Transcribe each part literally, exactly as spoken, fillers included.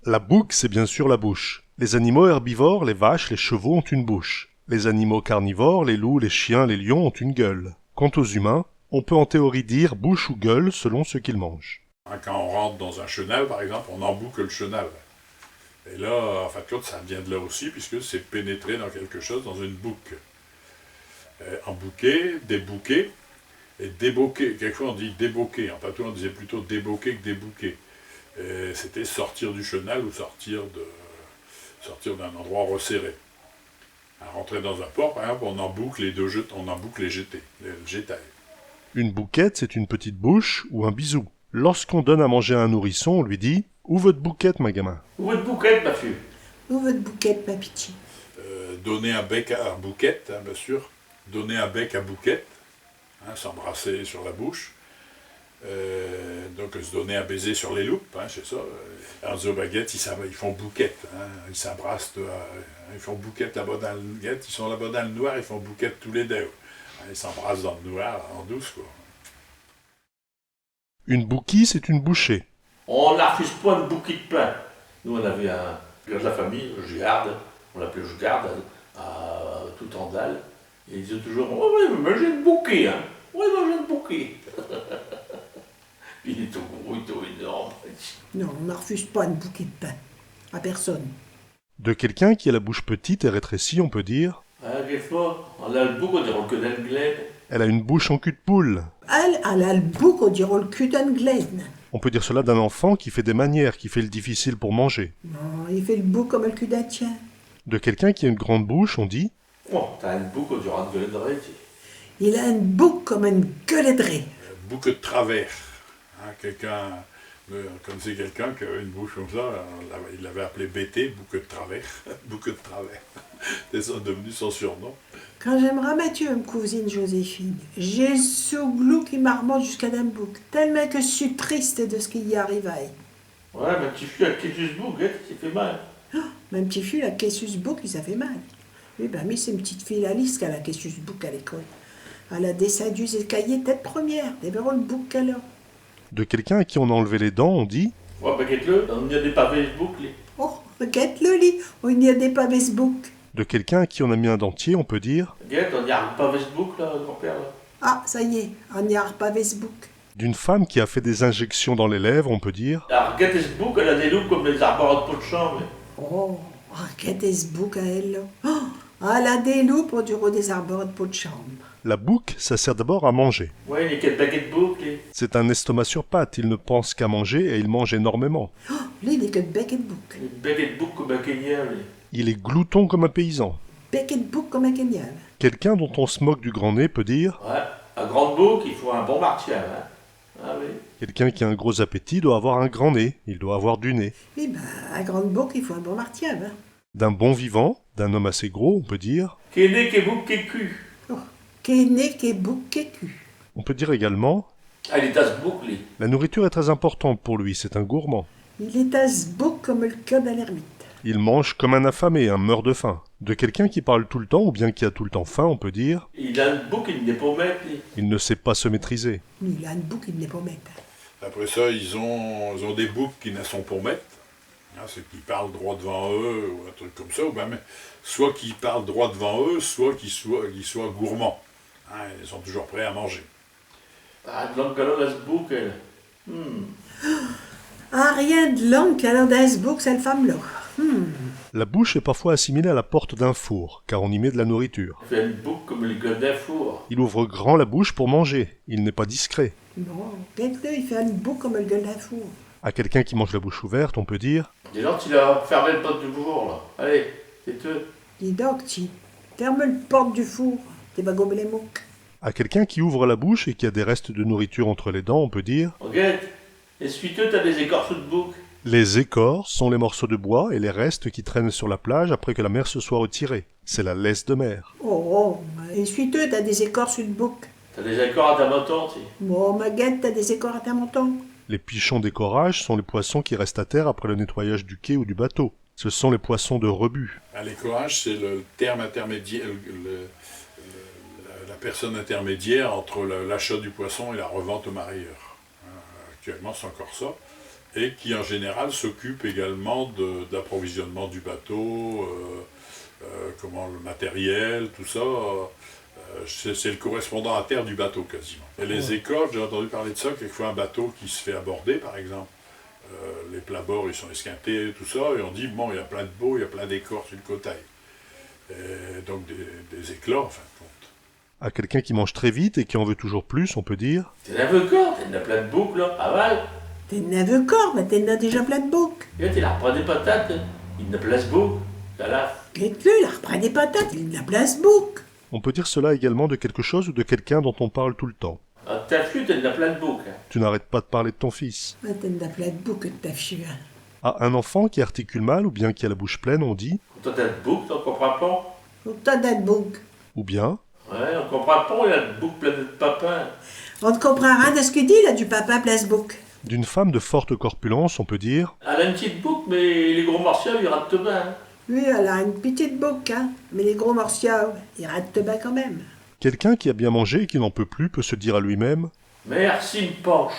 La bouque, c'est bien sûr la bouche. Les animaux herbivores, les vaches, les chevaux ont une bouche. Les animaux carnivores, les loups, les chiens, les lions ont une gueule. Quant aux humains, on peut en théorie dire bouche ou gueule selon ce qu'ils mangent. Hein, quand on rentre dans un chenal, par exemple, on embouque le chenal. Et là, en fin de compte, ça vient de là aussi, puisque c'est pénétrer dans quelque chose, dans une bouque. Euh, embouquer, débouquer, et déboquer. Quelquefois, on dit déboquer. En patois, on disait plutôt déboquer que débouquer. Euh, c'était sortir du chenal ou sortir de, sortir d'un endroit resserré. Hein, rentrer dans un port, par exemple, on embouque les deux jet-, on embouque les jetées, les, le jétail. Une bouquette, c'est une petite bouche ou un bisou. Lorsqu'on donne à manger à un nourrisson, on lui dit : « Ouvre ed bouquette, min gamin. » Ouvre ed bouquette, ma fille. Ouvre ed bouquette, ma pitchite. Euh, donner un bec à, à bouquette, hein, bien sûr. Donner un bec à bouquette, hein, s'embrasser sur la bouche. Euh, donc se donner un baiser sur les loupes, hein, c'est ça. Euh, en baguette, ils, s'em-, ils font bouquette, hein, ils s'embrassent, euh, ils font bouquette là-bas dans le guette, ils sont là-bas dans le noir, ils font bouquette tous les deux. Hein, ils s'embrassent dans le noir, en douce, quoi. Une bouquie, c'est une bouchée. On n'arfuse pas eune bouquie d'pain. Nous, on avait un gars de la famille, Giard, on l'appelait Giard, à, à Toutandal. Et il disait toujours : « Ouais, ouais, mais mangez eune bouquie, hein. Ouais, mangez eune bouquie. » Puis il était gros, il était énorme. Non, on n'arfuse pas eune bouquie d'pain à personne. De quelqu'un qui a la bouche petite et rétrécie, on peut dire : « Ah, quelquefois, all' a l'bouque, on dirot l'cul d'eune glaine. » Elle a une bouche en cul-de-poule. All', all' a l'bouque, on dirot l'cul d'eune glaine. On peut dire cela d'un enfant qui fait des manières, qui fait le difficile pour manger. Non, i fait l'bouque comme l'cul d'un tchien. De quelqu'un qui a une grande bouche, on dit : « Oh, t'as eune bouque, on dirot eune gueule ed raie, ti. » Il a eune bouque comme eune gueule ed raie. Bouque ed travers. Hein, quelqu'un, euh, connaissez quelqu'un qui avait une bouche comme ça, on l'avait, il l'avait appelé B T, bouque ed travers. Bouque ed travers. C'est son, devenu son surnom. Quand j' m'ramète à m' cousine Joséphine, j'ai l' souglou qui m'armonte jusqu'à dins m' bouque, tell'mint que j' sus triste de ch' qui li arrive à elle. Ouais, m' p'tit' fille, all' a cassé s' bouque, hein, i s'est fait mal. Oh, m' p'tit' fille, all' a cassé s' bouque, i s'a fait mal. Oui, ben, mi, ch'est m' p'tite fille Alice qu'all' a cassé s' bouque à l'école. All' a dessindu s' escalier tête première, te verros l' bouque qu'all' a. De quelqu'un à qui on a enlevé les dents, on dit : « Ouais, ben, guette-le, on li a dépavé s' bouque, li. » Oh, guette-le, li, on li a dépavé s' bouque. De quelqu'un à qui on a mis un dentier, on peut dire : « Guette, on li a repavé s' bouque, là, grand-père, là. » Ah, cha y est, on li a repavé s' bouque. D'une femme qui a fait des injections dans les lèvres, on peut dire : « Arguette s' bouque, all' a des loupes comme les arbords ed pot d' chambre. » Oh, arguette s' bouque à elle, là. Oh, all' a des loupes, on dirot des arbords ed pot d' chambre. La bouque, ça sert d'abord à manger. Ouais, i n'a que l' bec ed bouque, li. C'est un estomac sur pattes, il ne pense qu'à manger et il mange énormément. Oh, li, i n'a que l' bec ed bouque. L' bec ed bouque comme un Kenyan, li. Il est glouton comme un paysan. Bec ed bouque comme un Kenyan. Quelqu'un dont on se moque du grand nez peut dire : « Ouais, à grande bouque, i faut un bon martial, hein. » Ah oui. Quelqu'un qui a un gros appétit doit avoir un grand nez, il doit avoir du nez. Eh ben, à grande bouque, i faut un bon martial, hein. D'un bon vivant, d'un homme assez gros, on peut dire : « Qué nez, qué bouque, qué cul. » Oh, qué nez, qué bouque, qué cul. On peut dire également : « Ah, il est à s' bouque, li. » La nourriture est très importante pour lui, c'est un gourmand. Il est à s' bouque comme l' cœur d'un ermite. Il mange comme un affamé, un meurt de faim. De quelqu'un qui parle tout le temps ou bien qui a tout le temps faim, on peut dire : « Il a eune bouque, i n' sait pon s' maîte, li. » Il ne sait pas se maîtriser. Il a eune bouque, i n' sait pon s' maîte. Après ça, ils ont, ils ont des bouques qui n' sont pon s' maîte. Hein, c'est qu'ils parlent droit devant eux ou un truc comme ça, ou même soit qu'ils parlent droit devant eux, soit qu'ils soient, qu'ils soient gourmands. Hein, ils sont toujours prêts à manger. Ah, ed langue qu'all' a dins s' bouque, elle. Hmm. Ah, rien d' langue qu'all' a dins s' bouque, chelle femme-là. Hmm. La bouche est parfois assimilée à la porte d'un four, car on y met de la nourriture. I fait eune bouque comme el gueule d'un four. Il ouvre grand la bouche pour manger, il n'est pas discret. Non, guette-le, i fait eune bouque comme el gueule d'un four. À quelqu'un qui mange la bouche ouverte, on peut dire : « Dis donc, ti, là, ferme el porte du four, là. Allez, tais-te. » Dis donc, ti, ferme el porte du four, te vas gober les mouques. À quelqu'un qui ouvre la bouche et qui a des restes de nourriture entre les dents, on peut dire : « Oh, guette, essuie-te, t'as des écorces sous t' bouque. » Les écorces sont les morceaux de bois et les restes qui traînent sur la plage après que la mer se soit retirée. C'est la laisse de mer. Oh, oh, essuie-te, t'as des écorces sous t' bouque. T'as des écorces à t' menton, ti. Bon, ma guette, t'as des écorces à t' menton. Les pichons d'écorage sont les poissons qui restent à terre après le nettoyage du quai ou du bateau. Ce sont les poissons de rebut. Ah, l'écorage, c'est le terme intermédiaire, le, le, la, la personne intermédiaire entre le, l'achat du poisson et la revente au mareyeur. Euh, actuellement, c'est encore ça. et qui en général s'occupe également de, de l'approvisionnement du bateau, euh, euh, comment, le matériel, tout ça. Euh, c'est, c'est le correspondant à terre du bateau quasiment. Et les écorches, j'ai entendu parler de ça, quelquefois un bateau qui se fait aborder par exemple. Euh, les plats-bords, ils sont esquintés, tout ça, et on dit, bon, il y a plein de bos, il y a plein d'écorches sur le côté. Et donc des, des éclats, en fin de compte. À quelqu'un qui mange très vite et qui en veut toujours plus, on peut dire : T'in veux cor, t'in as plein d'bouque là, avale. T'in veux cor, mais t'in as déjà plein d'bouque. Et il a repris des patates, il n'a plein s'bouque, t'as la. Guette-le, il a repris des patates, il n'a plein s'bouque. On peut dire cela également de quelque chose ou de quelqu'un dont on parle tout le temps. Ah, t'as fiu, t'in as plein d'bouque. Hein. Tu n'arrêtes pas de parler de ton fils. Ah, t'in as plein d'bouque, t'as fiu. Hein. À un enfant qui articule mal ou bien qui a la bouche pleine, on dit : T'as t'in d'bouque, t'in comprinds pas. T'as t'in d'bouque. Ou bien : Ouais, on comprend pas, il a l'bouque pleine de papin. On n'comprind rien de ch'qu'i dit, il a du papin plein s'bouque. D'une femme de forte corpulence, on peut dire : Elle a eune tiote bouque, mais les gros morceaux, i rentr'tent bien. Oui, elle a eune tiote bouque, hein, mais les gros morceaux, i rentr'tent bien quand même. Quelqu'un qui a bien mangé et qui n'en peut plus peut se dire à lui-même : Merci, m'panche.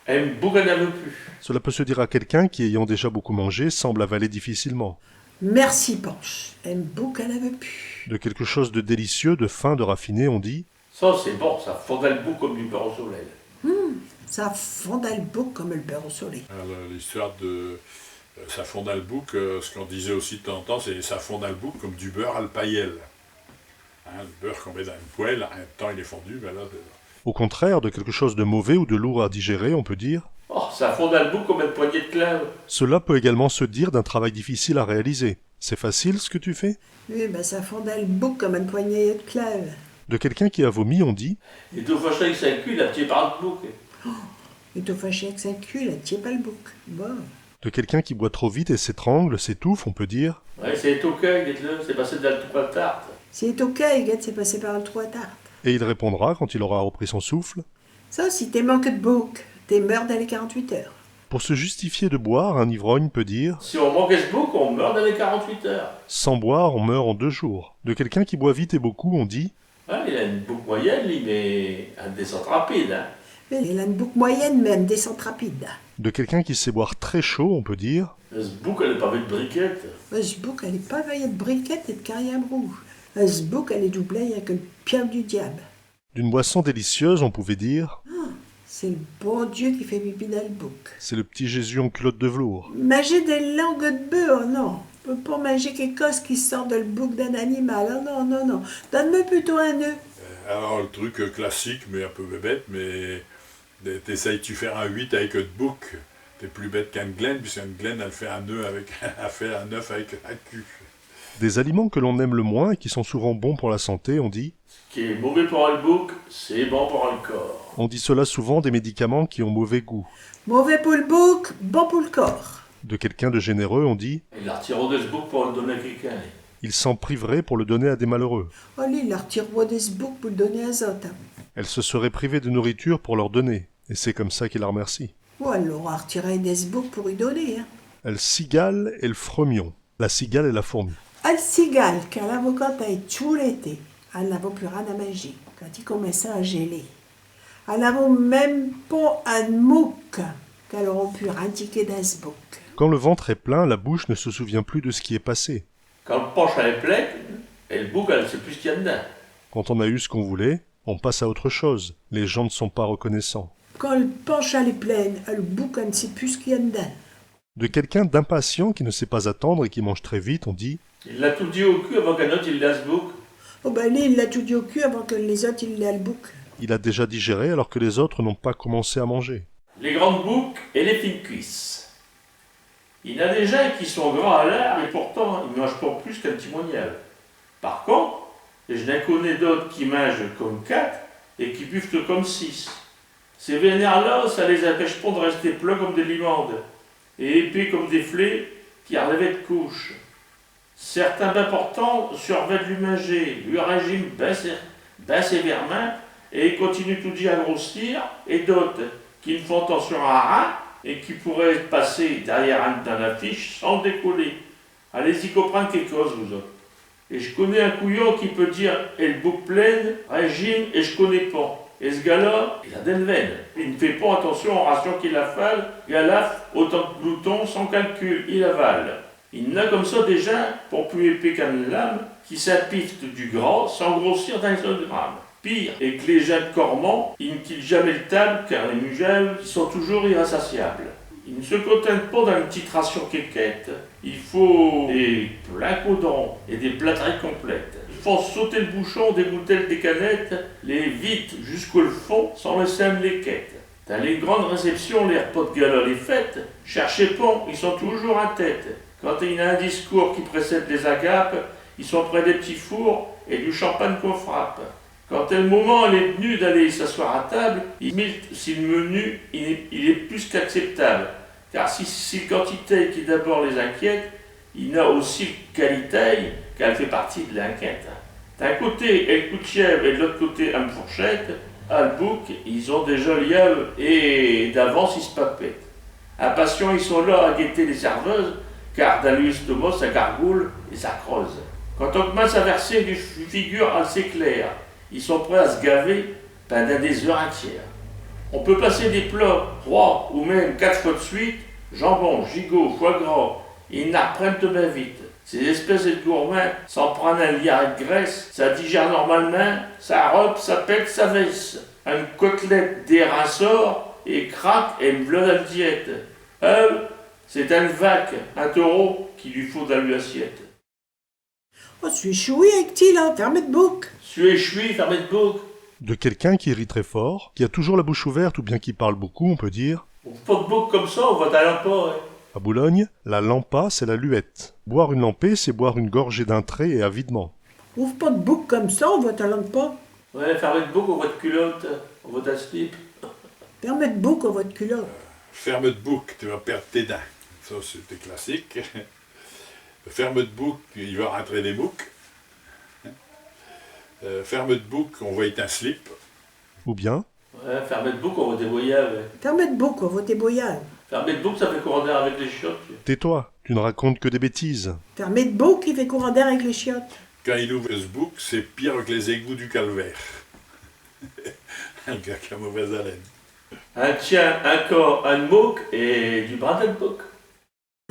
Em' bouque n'in veut pus. Cela peut se dire à quelqu'un qui, ayant déjà beaucoup mangé, semble avaler difficilement. Merci, panche. Em' bouque n'in veut pus. De quelque chose de délicieux, de fin, de raffiné, on dit : Ça, ch'est bon, cha fond dins l'bouque comme du beurre au soleil. Cha fond dins l'bouque comme l'beurre au soleil. Alors, l'histoire de euh, cha fond dins l'bouque, euh, ce qu'on disait aussi de temps en temps, c'est cha fond dins l'bouque comme du beurre à l'païelle. Hein, le beurre qu'on met dans une poêle, en même temps il est fondu, mais là, c'est- Au contraire, de quelque chose de mauvais ou de lourd à digérer, on peut dire : Oh, cha fond dins l'bouque comme eune poignée d'clins. Cela peut également se dire d'un travail difficile à réaliser. C'est facile ce que tu fais ? Oui, ben cha fond dins l'bouque comme eune poignée d'clins. De quelqu'un qui a vomi, on dit : Et tout fâché avec sin cul, il a tié par l'bouque. Et tout fâché avec sin cul, il a tié par l'bouque. Bon. De quelqu'un qui boit trop vite et s'étrangle, s'étouffe, on peut dire : Ouais, ch'est étoqué, guette-le, ch'est passé dins l'trou à tarte. Ch'est étoqué, guette, ch'est passé par l'trou à tarte. Et il répondra quand il aura repris son souffle : Cha, si t'es manqué d'bouque, t'es mort dins les quarante-huit heures. Pour se justifier de boire, un ivrogne peut dire : Si on manque s'bouque, on meurt dins les quarante-huit heures. Sans boire, on meurt en deux jours. De quelqu'un qui boit vite et beaucoup, on dit : Hein, il a eune bouque moyenne, li, mais eune descente rapide. Hein. Mais il a eune bouque moyenne, mais eune descente rapide. De quelqu'un qui sait boire très chaud, on peut dire : S'bouque, alle est pavée d'briquettes. S'bouque, alle est pavée d'briquettes et d'querrimbes rouges. S'bouque, alle est doublée avec l'piau du diabe. D'une boisson délicieuse, on pouvait dire : Ch'est l'bon Diu qui fait pipi dins l'bouque. Ch'est l'petit Jésus en culotte de velours. Minger des langues d'bœuf, oh non. On peut pas minger quéque cosse qui sort de l'bouque d'un animal. Oh non, non, non. Donne-me putôt un œuf. Alors, le truc euh, classique, mais un peu bébête, mais t'essayes-tu faire un huit avec eune bouque ? T'es plus bête qu'eune glaine, puisqu'eune glaine, alle fait un œuf avec, alle fait un œuf avec un cul. Des aliments que l'on aime le moins et qui sont souvent bons pour la santé, on dit : Ch'qu'est mauvais pour l'bouque, ch'est bon pour l'corps. On dit cela souvent des médicaments qui ont mauvais goût. Mauvais pour l'bouque, bon pour l'corps. De quelqu'un de généreux, on dit : Il l'artirot de s'bouque pour l'donner à quéqu'un. Il s'en priverait pour le donner à des malheureux. Oh, li, il l'artirot de s'bouque pour l'donner à z'autes. Elle se serait privée de nourriture pour leur donner, et c'est comme ça qu'il la remercie. Ou alors, artirer de s'bouque pour y donner, hein. El cigale et l'freumillon. La cigale et la fourmi. El cigale, qu'alle avot canté tout l'été, alle n'avot pus rien à minger. Quand i comminchot à geler, alle n'avot même pas eune mouque, qu'alle arot pus rien tiqué dins s'bouque. Quand le ventre est plein, la bouche ne se souvient plus de ce qui est passé. Quand l'panche alle est pleine, el bouque alle sait pus ch'qu'i a d'dins. Quand on a eu ce qu'on voulait, on passe à autre chose. Les gens ne sont pas reconnaissants. Quand l'panche alle est pleine, el bouque alle n'sait pus ch'qu'i a d'dins. De quelqu'un d'impatient qui ne sait pas attendre et qui mange très vite, on dit : I l'a toudis au cul avant qu'un aute i l'ait à s'bouque. Oh ben li, i l'a toudis au cul avant que les autes i l'aient à l'bouque. Il a déjà digéré alors que les autres n'ont pas commencé à manger. Les grandes bouques et les fines cuisses. I n'a des gins qui sont gras à l'art, et pourtant, i mangent pas pus qu'un tiot moniau. Par contre, j'n'in connos d'autes qui mangent comme quate et qui buv'tent comme six. Ches vénères-là, cha les impêche pas d'rester plats comme des limandes, et épais comme des flés qui arlèv'tent d'couches. Certains ben portants surveill'tent lu minger, lu régime ben sé-, ben sévèremint, et i continuent toudis à grossir, et d'autes qui n'font attintion à rien, et qui pourrottent passer derrière un, dins l'affiche sans décoller. Allez-y comprinde quéque cosse, vous autes. Et j'connos un couillon qui peut dire, el bouque pleine, régime, et j'connos pas. Et ch'gars-là, il a des veines. I n'fait pon attintion aux rations qu'i affale, i alafe autant qu'un glouton sans calcul, i avale. I n'a comme cha des gins pour pus épais qu'eune lame, qui s'empiffent du gras sans grossir d'un seul gramme. Pire, et que les gins gourmands, i n'quittent jamais l'tabe, car les mujales, i sont toudis irrassasiables. I n'se contintent pon d'eune tiote ration quéquette, i faut des pleins caudrons et des plâtrettes complètes. I font sauter l'bouchon des boutelles, des canettes, les vident jusqu'au fond sans laisser eune léquette. Dins les grandes réceptions, les r'pas d'gala, les fêtes, cherchez pon, i sont toudis in tête. Quand i n'a un discours qui précède les agapes, i sont près des p'tits fours et du champagne qu'on frappe. Quand el momint il est v'nu d'aller s'asseoir à tabe, i miltent si l'menu il, il est pus qu'acceptabe, car si, si l'quantité qui d'abord les inquiète, i n'a aussi l'qualité qu'al fait partie de l'inquête. D'un côté, el coutieu et de l'aute côté, eune fourchette, à l'bouque, i ont déjà l'ieu et d'avance i s'papettent. Impatients, i sont là à guetter les serveuses, car dins leu estomac cha gargoule et cha creuse. Quand on c'minche à verser du f-, figure assez claire, i sont prêts à s'gaver pindant des heures intières. On peut passer des plats trois ou même quate fos d'suite, jambon, gigot, foie gras, i n'arprennent tout ben vite. Ces espèces ed gourmands, sans prinde un liard ed graisse, cha digère normalemint, cha robe, cha pète, cha vesse. Eune côtelette, des rinçards, et crac, em v'là dins l'diète. Euh, ch'est eune vaque, un taureau, qu'i lui faut dins leu assiette. Oh, ch'est chouï aveuc ti, là, ferme et' bouque. Ch'est chouï, ferme et' bouque. De quelqu'un qui rit très fort, qui a toujours la bouche ouverte ou bien qui parle beaucoup, on peut dire : Ouvre pon t' bouque comme cha, on vot t' lampa, hein. À Boulogne, la lampa, c'est la luette. Boire une lampée, c'est boire une gorgée d'un trait et avidement. Ouvre pon t' bouque comme cha, on vot t' lampa. Ouais, ferme et' bouque, on vot t' culotte, on vot t' slip. Ferme et' bouque, on vot t' culotte. Ferme et' bouque, tu vas perdre tes dints. Cha, ch'étot classique. Ferme et' bouque, i va rintrer des mouques. Euh, ferme et' bouque, on vot tin slip. Ou bien : Ouais, ferme et' bouque, on vot tes boyaux, ouais. Ferme et' bouque, on vot tes boyaux. Ferme et' bouque, cha fait courant d'air avec les chiottes. Tais-toi, tu ne racontes que des bêtises. Ferme et' bouque, i fait courant d'air avec les chiottes. Quand il ouvre s' bouque, ch'est pire que les égouts du Calvaire. Un gars qui a mauvaise haleine. Un tien, un cat, eune mouque et du brandebock.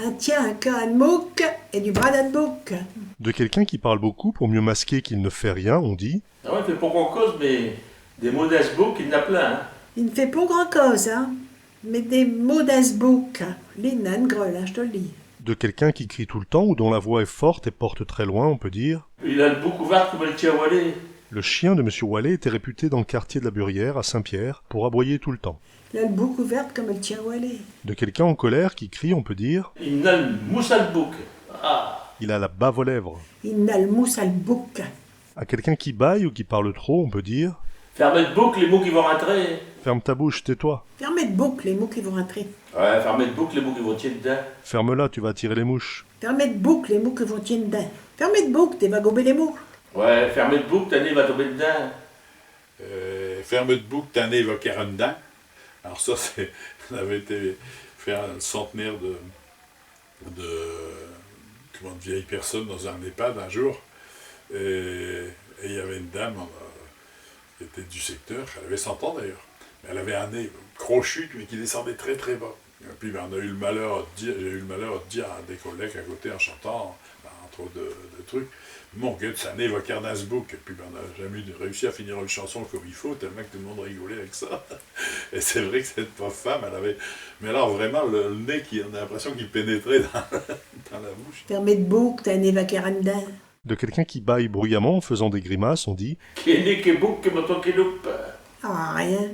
Un tien, un cat, eune mouque et du brandebock. De quelqu'un qui parle beaucoup pour mieux masquer qu'il ne fait rien, on dit : Ah ouais, i fait pon grand cose, mais des maux dins s' bouque, i n'a plein, hein. I n'fait pon grand cose, hein, mais des maux dins s' bouque. Li, i n'a eune grêle, hein, j' te l' dis. De quelqu'un qui crie tout le temps ou dont la voix est forte et porte très loin, on peut dire : Il a l' bouque ouverte comme el tien Wallet. Le chien de monsieur Wallet était réputé dans le quartier de la Burière, à Saint-Pierre, pour aboyer tout le temps. Il a l' bouque ouverte comme el tien Wallet. De quelqu'un en colère qui crie, on peut dire : I n'a l' mousse à l' bouque. Ah. Il a la bave aux lèvres. I n'a l' mousse à l' bouque. À quelqu'un qui bâille ou qui parle trop, on peut dire : Ferme et' bouque, les mouques i vont rintrer. Ferme ta bouche, tais-toi. Ferme et' bouque, les mouques i vont rintrer. Ouais, ferme et' bouque, les mouques i vont tier d'dins. Ferme-la, tu vas attirer les mouches. Ferme et' bouque, les mouques i vont tier d'dins. Ferme et' bouque, te vas gober les mouques. Ouais, ferme et' bouque, tin nez va tomber d'dins. Euh, ferme et' bouque, tin nez va quère eune dint. Alors cha, ch'est, on avait été faire un centenaire de, de, comment, de vieilles personnes dans un EHPAD un jour. Et, et il y avait une dame, euh, qui était du secteur, elle avait cent ans d'ailleurs. Mais elle avait un nez crochu, mais qui descendait très, très bas. Et puis, ben, on a eu le malheur de dire, j'ai eu le malheur de dire à des collègues à côté en chantant, ben, entre autres de, de trucs : « Mon Dieu, cha nez va quère dins s' bouque. » Et puis, ben, on n'a jamais eu de, réussi à finir une chanson comme il faut, tellement que tout le monde rigolait avec ça. Et c'est vrai que cette pauvre femme, elle avait, mais alors vraiment le, le nez qui, on a l'impression qu'il pénétrait dans, dans la bouche. Ferme et' bouque, tin nez va quère eune dint. De quelqu'un qui bâille bruyamment en faisant des grimaces, on dit : Qué nez, qué bouque, qué minton, qué loupe. Ah, rien.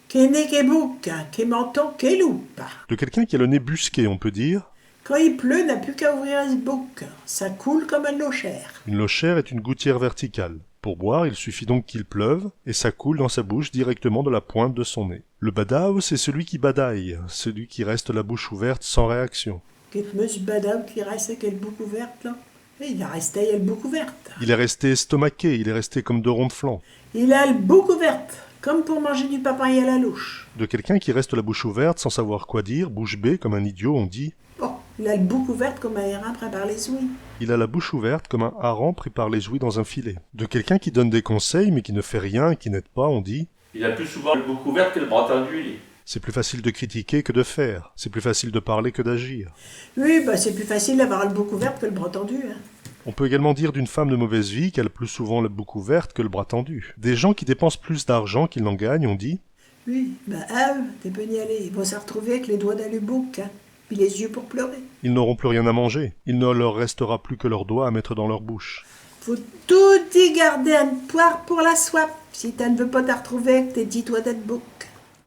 Qué nez, qué bouque, qué minton, qué loupe. De quelqu'un qui a le nez busqué, on peut dire : Quand i pleut, n'a pus qu'à ouvrir es' bouque, cha coule comme eune lochère. Une lochère est une gouttière verticale. Pour boire, il suffit donc qu'il pleuve, et ça coule dans sa bouche directement de la pointe de son nez. Le badao, c'est celui qui badaille, celui qui reste la bouche ouverte sans réaction. Qué monsieur badao qui reste avec el bouque ouverte, là ? Eh, i va rester el bouque ouverte. Il est resté estomaqué, il est resté comme deux ronds de flan. Il a el bouque ouverte, comme pour minger du papaye à la louche. De quelqu'un qui reste la bouche ouverte sans savoir quoi dire, bouche bée comme un idiot, on dit : Oh, il a el bouque ouverte comme un hérin pris par les ouïes. Il a la bouche ouverte comme un hareng pris par les ouïes dans un filet. De quelqu'un qui donne des conseils mais qui ne fait rien et qui n'aide pas, on dit : Il a pus souvint l' bouque ouverte que l' bras tindu, li. C'est plus facile de critiquer que de faire. C'est plus facile de parler que d'agir. Oui, bah, ch'est pus facile d'avoir l' bouque ouverte que l' bras tindu, hein. On peut également dire d'une femme de mauvaise vie qu'elle a plus souvent la bouque ouverte que le bras tendu. Des gens qui dépensent plus d'argent qu'ils n'en gagnent, on dit : Oui, bah, ah, eux, te peux y aller. I vont s'artrouver avec les doigts dins l' bouque, hein, pis les yeux pour pleurer. Ils n'auront plus rien à manger. Il ne leur restera plus que leurs doigts à mettre dans leur bouche. Faut toudis garder eune poire pour la soif, si te n' veux pas t'artrouver avec tes dix doigts dins l' bouque.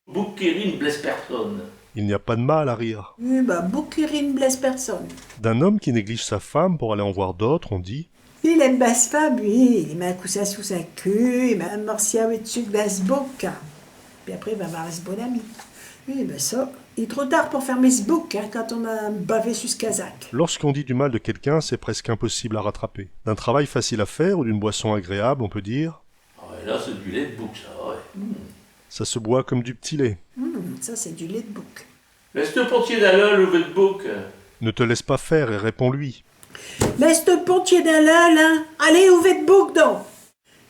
Bouque qui rit n' blesse personne. Il n'y a pas de mal à rire. Oui, bah, bouque qui rit n' blesse personne. D'un homme qui néglige sa femme pour aller en voir d'autres, on dit : Li, i aime bin s' femme, li, i met un coussin sous sin cul, i met un morciau ed suque dins s' bouque. Pis après, i va vir s' bonne amie. Oui, bah cha, il est trop tard pour fermer s' bouque, hein, quand on a bavé sus s' casaque. Lorsqu'on dit du mal de quelqu'un, c'est presque impossible à rattraper. D'un travail facile à faire ou d'une boisson agréable, on peut dire : Ah ouais, là, ch'est du lait d' bouque, cha, ouais. Hmm. Ça se boit comme du petit lait. Hmm, cha, ch'est du lait d' bouque. Laisse-te pon tier dins l' gueule, ouve t' bouque. Ne te laisse pas faire et réponds-lui. Laisse-te pon tier dins l' gueule, hein. Allez, ouve t' bouque, donc.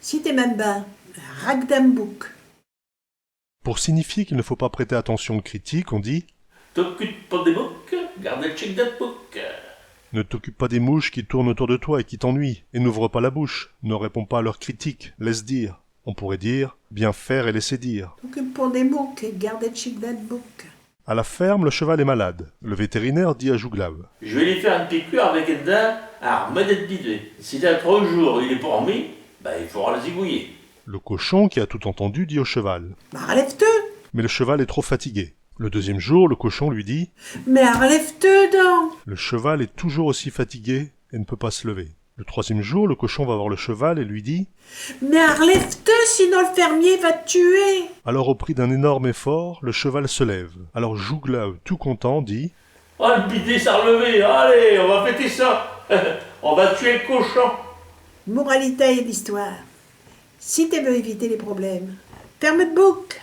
Si te m'aimes bin, raque dins m' bouque. Pour signifier qu'il ne faut pas prêter attention aux critiques, on dit : T'occupe pon des mouques, garde el chique dins t' bouque. Ne t'occupe pas des mouches qui tournent autour de toi et qui t'ennuient, et n'ouvre pas la bouche, ne réponds pas à leurs critiques, laisse dire. On pourrait dire : bien faire et laisser dire. T'occupe pon des mouques, garde el chique dins t' bouque. À la ferme, le cheval est malade. Le vétérinaire dit à Jouglave : Je vas li faire eune piqûre avec eddin un r'mède ed bidet. Si dins tros jours il est pon r'mis, ben, i faudra l' zigouiller. Le cochon, qui a tout entendu, dit au cheval : Bah, arlève-te. Mais le cheval est trop fatigué. Le deuxième jour, le cochon lui dit : Mais arlève-te donc. Le cheval est toujours aussi fatigué et ne peut pas se lever. Le troisième jour, le cochon va voir le cheval et lui dit : Mais arlève-te, sinon l' fermier va t' tuer. Alors, au prix d'un énorme effort, le cheval se lève. Alors Jouglave, tout content, dit : Oh, l' bidet s'a r'levé, allez, in va fêter cha. In va tuer l' cochon. Moralité ed l'histoire : si te veux éviter les problèmes, ferme t' bouque.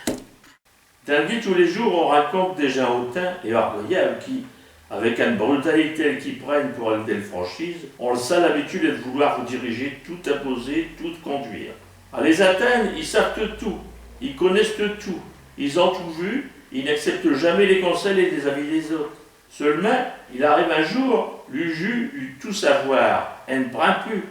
Dins l' vie d' tous les jours, in rincontre des gins hautains et orgueilleux qui, avec eune brutalité qu'is prennent pour eune telle franchise, ont l' sale habitude ed vouloir tout diriger, tout imposer, tout conduire. À les intinde, i sav'tent tout, i connaiss'tent tout, is ont tout vu, i n'acceptent jamais les conseils et les avis des autes. Seulemint, il arrive un jour, l'uju ed tout savoir, in n' prind pus,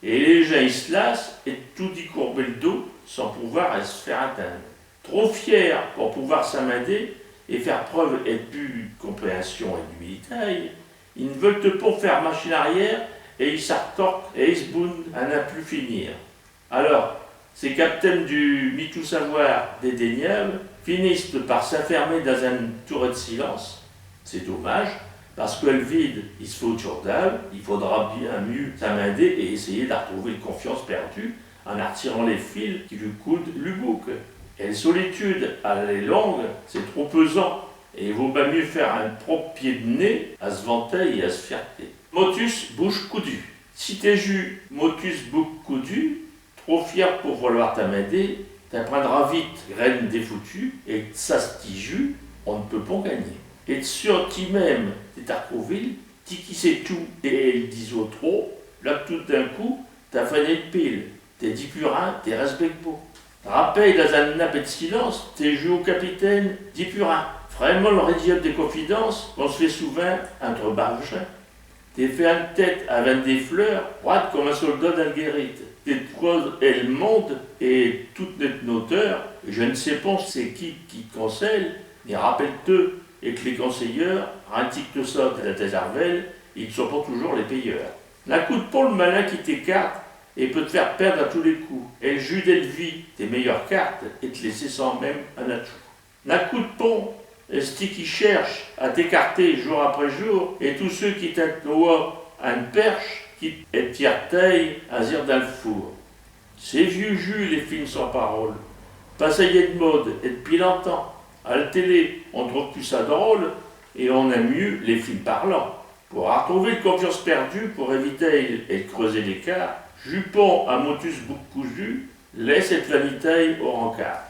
et les gins i s' lass'tent ed toudis courber l' dos sans pouvoir es faire intinde. Trop fiers pour pouvoir s'aminder et faire preuve ed pus d' compréhension et d'humilité, i n' veul'tent pon faire machine arrière et i s'artorquent et i s' boudent à n'in pus finir. Alors, ces capitaines du mi-tout-savoir dédaignables finiss'tent par s'infermer dins eune tour ed silence. Ch'est dommache, parce qu'à l' vide, i s' faut tchurdal, i faudra bien miux s'aminder et essayer d'artrouver l' confiance perdue in artirant les fils qui leu coud'tent l' bouque. El solitude, à les longues, ch'est trop pesant, et i vaut bin miux faire un prope pied d' nez à s' vanité et à s' fierté. Motus bouque coudue. Si te jus motus bouque coudue, trop fier pour vouloir t'aminder, t'in prindras vite graine défoutue, et cha, ti jus, in n' peut pon gagner. Et sûr, ti-même, te t'arcrouvilles, ti qui sais tout et el disos trop, là tout d'un coup, t'as freiné l' pile, te dis pus rin, te respectes pon. Rappeille dins eune nappe ed silence, te jus au capitaine, dis pus rin. Fais mol ridire des confidences qu'on s' fait souvint intre barges. Te fais eune tête avec des fleurs, roide comme un soldat dins l' guérite. Te causes el monde et toute net hauteur, je n' sais pon ch'est qui qui t' conseille, mais rappelle-te, et que les conseilleurs, rintique cha dins t' cervelle, i n' sont pon toujours les payeurs. N'acoute pon l' malin qui t'écarte et peut t' faire perde à tous les coups. El jus del vie, tes meilleures cartes, et t' laisser sans même un atout. N'acoute pon esti qui cherche à t'écarter jour après jour, et tous cheux qui t'intoient eune perche, qui et t' fierté à zir dins l' four. Ch'est viux jus, les fins sans parole. Passé ed mode, et d'pis longtemps. À l' télé, on trouve pus cha drôle, et on aime miux les films parlants. Pour artrouver l' confiance perdue, pour éviter et creuser l'écart, jus pon à motus bouque cousue, laisse et vanité au rencard.